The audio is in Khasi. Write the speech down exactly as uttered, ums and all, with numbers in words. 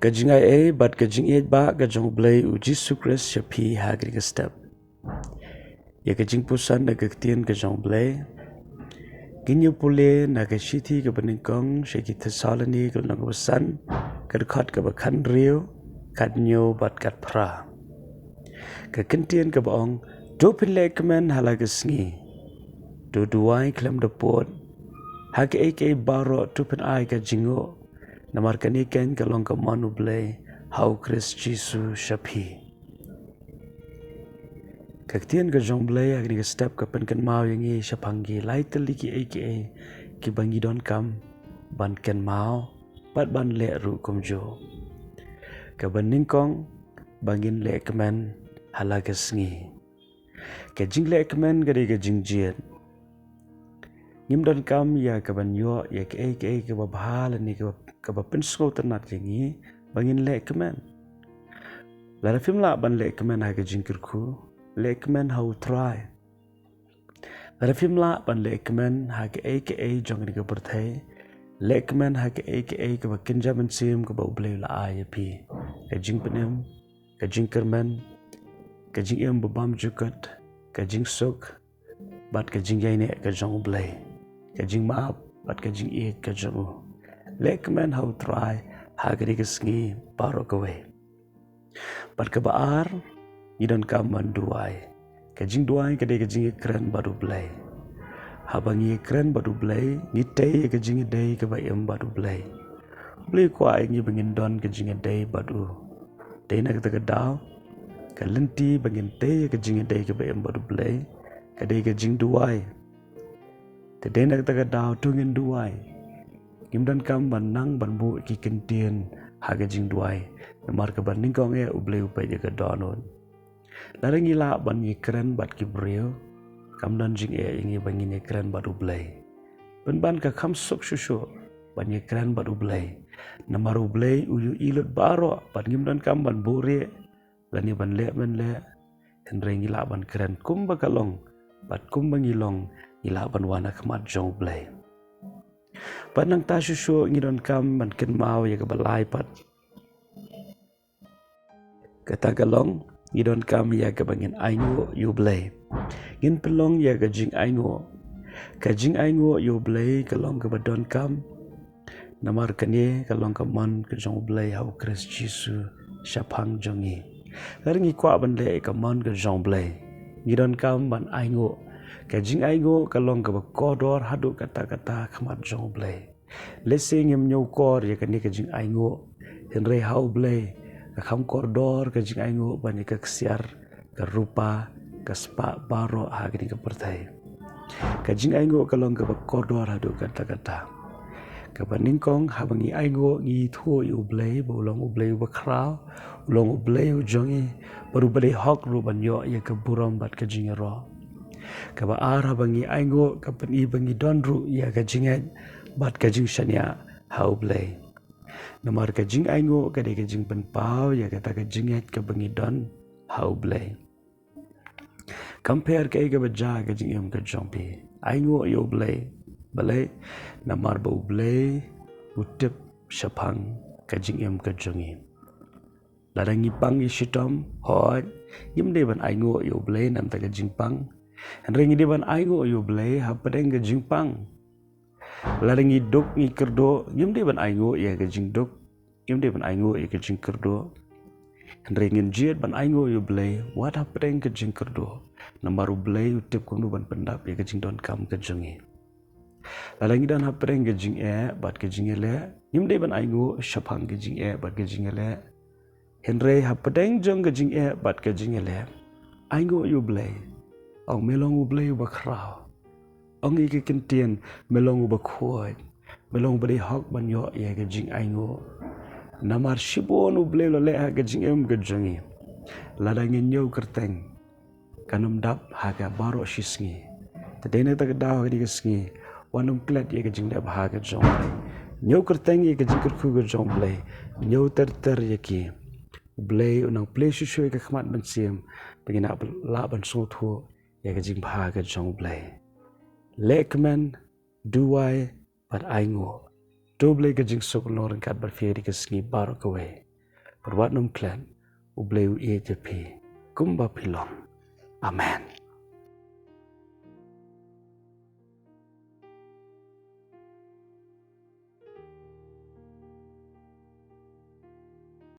Ka jingaiei bad ka jingïeit ba ka jong U Blei U Jisu Khrist sha phi ha kane ka step. Ïa ka jingpuson da ka ktien ka jong U Blei ngin ïa pule na ka shithi kaba nyngkong sha ki Thessaloni ka lynnong kaba san, ka dkhot kaba khathynriew, khathynñiew bad khatphra. Ka kyntien kaba ong, to phin leh kmen ha la ka sngi. To duwai khlem da pud. Ha kaei kaei baroh to phin ai ka jingnguh. Namar kane keiñ ka long ka mon U Blei ha U Khrist Jisu sha phi. Ka ktien ka jong U Blei ha kane ka step ka pynkynmaw ïa ngi shaphang ki lai tylli kiei kiei kiba ngi donkam ban kynmaw bad ban leh ruh kumjuh. Kaba nyngkong, ba ngin leh kmen ha la ka sngi. Ka jingleh kmen ka dei ka jingjied. Ngim donkam ïa kaban ïoh ïa kaei kaei kaba bha lane kaba, kaba pynsngewtynnat ïa ngi ba ngin leh kmen. Lada phim lah ban leh kmen ha ka jingkyrkhu, leh kmen ha U Trai. Lada phim lah ban leh kmen ha kaei kaei jong kane ka pyrthei, leh kmen ha kaei kaei kaba kynja mynsiem kaba U Blei u la ai ïa phi. Ka jingpynim, ka jingkyrmen, ka jingim ba bymjukut, ka jingsuk bad ka jingïaineh ka jong U Blei, ka jingmap bad ka jingïeit ka jong u. Leh kmen ha U Trai ha kane ka sngi baroh kawei. Bad kaba ar, ngi donkam ban duwai. Ka jingduwai ka dei ka jingïakren bad U Blei. Haba ngi ïakren bad U Blei, ngi tei ïa ka jingïadei kaba im bad U Blei. U Blei u kwah ïa ngi ba ngin don ka jingïadei bad u. Dei na kata ka daw, ka lynti ba ngin tei ïa ka jingïadei kaba im bad U Blei ka dei ka jingduwai. Te dei na kata ka daw to ngin duwai. Ngim donkam ban nang ban buh ki kyntien ha ka jingduwai. Namar kaba nyngkong eh U Blei u peit ïa ka dohnud. Lada ngi lah ban ïakren bad ki briew, kam don jingeh ïa ngi ba ngin ïakren bad U Blei. Pynban ka kham suk shuh shuh ban ïakren bad U Blei. Namar U Blei u ïohi lut baroh bad ngim donkam ban buhrieh lane ban leh mynleh. Hynrei ngi lah ban kren kumba ka long bad kumba ngi long, ngi lah ban wan ha khmat jong U Blei. Bad nangta shuh shuh ngi donkam ban kynmaw ïa kaba lai pat. Kata ka long, ngi donkam ïa kaba ngin ainguh ïa U Blei. Ngin pynlong ïa ka jingainguh. Ka jingainguh ïa U Blei ka long kaba donkam. Namar kane ka long ka mon ka jong U Blei ha U Khrist Jisu shaphang jong ngi. Lada ngi kwah ban leh ïa ka mon ka jong U Blei, ngi donkam ban ainguh. Ka jingainguh ka long kaba kordor haduh katta katta ha khmat jong U Blei. Lehse ngim ñiewkor ïa kane ka jingainguh, hynrei ha U Blei ka kham kordor ka jingainguh ban ïa ka ksiar, ka rupa, ka spah baroh ha kane ka pyrthei. Ka jingainguh ka long kaba kordor haduh katta katta. Kaba nyngkong, haba ngi ainguh ngi ithuh ïa U Blei ba u long U Blei uba khraw, u long U Blei u jong ngi, bad uba dei hok ruh ban ïoh ïa ka burom bad ka jingïaroh. Kaba ar, haba ngi ainguh ka pyni ba ngi don ruh ïa ka jingngeit bad ka jingshaniah ha U Blei. Namar ka jingainguh ka dei ka jingpynpaw ïa kata ka jingngeit kaba ngi don ha U Blei. Kam pher kaei kaba jia ha ka jingim ka jong phi, ainguh ïa U Blei. Balei? Namar ba U Blei u tip shaphang ka jingim ka jong ngi. Lada ngi pang ïa shitom, hooid, ngim dei ban ainguh ïa U Blei na ka bynta ka jingpang. Hynrei ngi dei ban ainguh ïa U Blei hapdeng ka jingpang. Lada ngi duk ngi kyrduh, ngim dei ban ainguh ïa ka jingduk, ngim dei ban ainguh ïa ka jingkyrduh. Hynrei ngin jied ban ainguh ïa U Blei wat hapdeng ka jingkyrduh. Namar U Blei u tip kumno ban pyndap ïa ka jingdonkam ka jong ngi. Lada ngi don hapdeng ka jingeh bad ka jingïaleh, ngim dei ban ainguh shaphang ka jingeh bad ka jingïaleh. Hynrei hapdeng jong ka jingeh bad ka jingïaleh, ainguh ïa U Blei. Ong, me long U Blei uba khraw. Ong ïa ki kyntien, me long uba khuid. Me long uba dei hok ban ïoh ïa ka jingainguh. Namar shibun U Blei u la leh ha ka jingim ka jong ngi. Lada ngin ñiew kyrteng, kan ym dap ha ka baroh shi sngi. Te dei na kata ka daw ha kane ka sngi, wat nym klet ïa ka jingleh bha ka jong U Blei. Ñiew kyrteng ïa ka jingkyrkhu ka jong U Blei. Ñiew ter ter ïa ki. U Blei u nang plie shuh shuh ïa ka khmat mynsiem ba ngin lah, lah ban sngewthuh ïa ka jingbha ka jong U Blei. Leh kmen, duwai bad ainguh. To U Blei ka jingsuk un long ryngkat bad phi ha kane ka sngi baroh kawei. Pyrbat nym klet. U Blei u ïeit ïa phi kumba phi long. Amen.